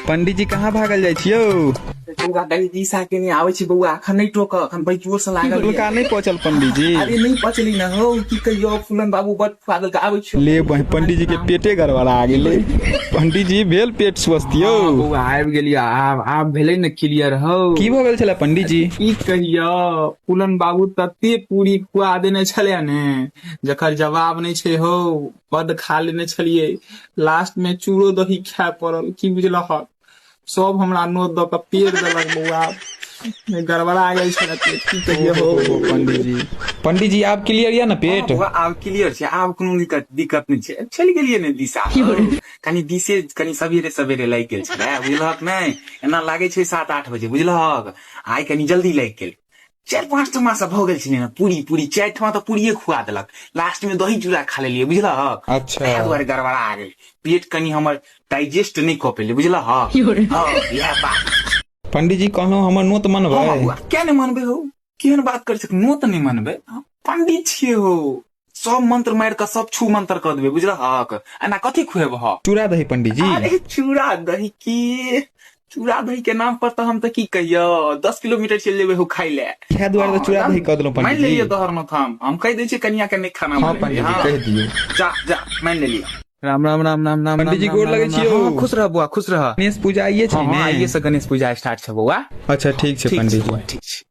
पंडीजी कहाँ भागल जाइ छियौ? बौआ कनि दिशा के नहि आबै छै बौआ, अखन नहि टोक, अखन बड़ी जोर से लागल हुनका नहि पचल पंडीजी? अरे नहि पचली ने हौ, की कहियो, फूलन बाबू बड खुआ देलक, आबै छियौ। ले बहिं, पंडीजी के पेटे गड़बड़ा गेलै। पंडीजी भेल पेट स्वस्थ यौ? हँ बौआ, आबि गेलियै, आब आब भेलै ने क्लियर हौ। की भऽ गेल छलै पंडीजी? की कहियो, फूलन बाबू तते पूरी खुआ देने छलै ने जकर जवाब नहि छै हौ। बड खा लेने छलियै, लास्ट में चूड़ो दही खाय पड़ल, की बुझलहक। सब हमरा नोत दऽ कऽ पेड़ देलक बौआ, गड़बड़ा गेल छलै पेट, की कहियो हौ। पंडीजी, पंडीजी आब क्लियर यऽ ने पेट? बौआ आब क्लियर छै, आब कोनो दिक्कत दिक्कत नहि छै। चलि गेलियै ने दिशा, कनि दिशे कनि सवेरे सवेरे लागि गेल छलै, बुझलहक नहि? एना लागै छै 7-8 बजे, बुझलहक? आइ कनि जल्दी लागि गेल। 4-5 ठमा से भऽ गेल छलै ने पूरी, पूरी 4 ठमा तऽ पूरिये खुआ देलक, लास्ट में दही चूड़ा खा लेलियै, बुझलहक? अच्छा। ताहि दुआरे गड़बड़ा गेल पेट, कनि हमर डाइजेस्ट नहि कऽ पेलै, बुझलहक? हँ, इएह बात। पंडीजी कहलहुँ हमर नोत मनबै? हँ बौआ, किया नहि मनबै हौ, केहन बात करै छै, नोत नहि मनबै? पंडित छियै हौ, सब मंत्र मारि कऽ सब छू मंत्र कऽ देबै, बुझलहक? एना कथी खुएबह? चूड़ा दही पंडीजी। अरे चूड़ा दही की, चूड़ा दही के नाम पर तऽ हम तऽ की कहियो 10 किलोमीटर चलि जेबै हो खाइ लए। इएह दुआरे तऽ चूड़ा दही कऽ देलहुँ मानि पंडीजी। लेलियै तोहर नोत, हम कहि दै छियै कनिया के नहि खाना हँ बनेबै। पंडीजी, हँ कहि दियौ। जा जा, मानि लेलियै। राम राम राम राम राम। पंडीजी राम गोर राम लगै राम। छियौ। हँ, खुश रह बौआ, खुश रह। गणेश पूजा आइए छै हँ ने? आइए से गणेश पूजा स्टार्ट छै बौआ। अच्छा ठीक छै ठीक छै पंडीजी। बौआ, ठीक छै।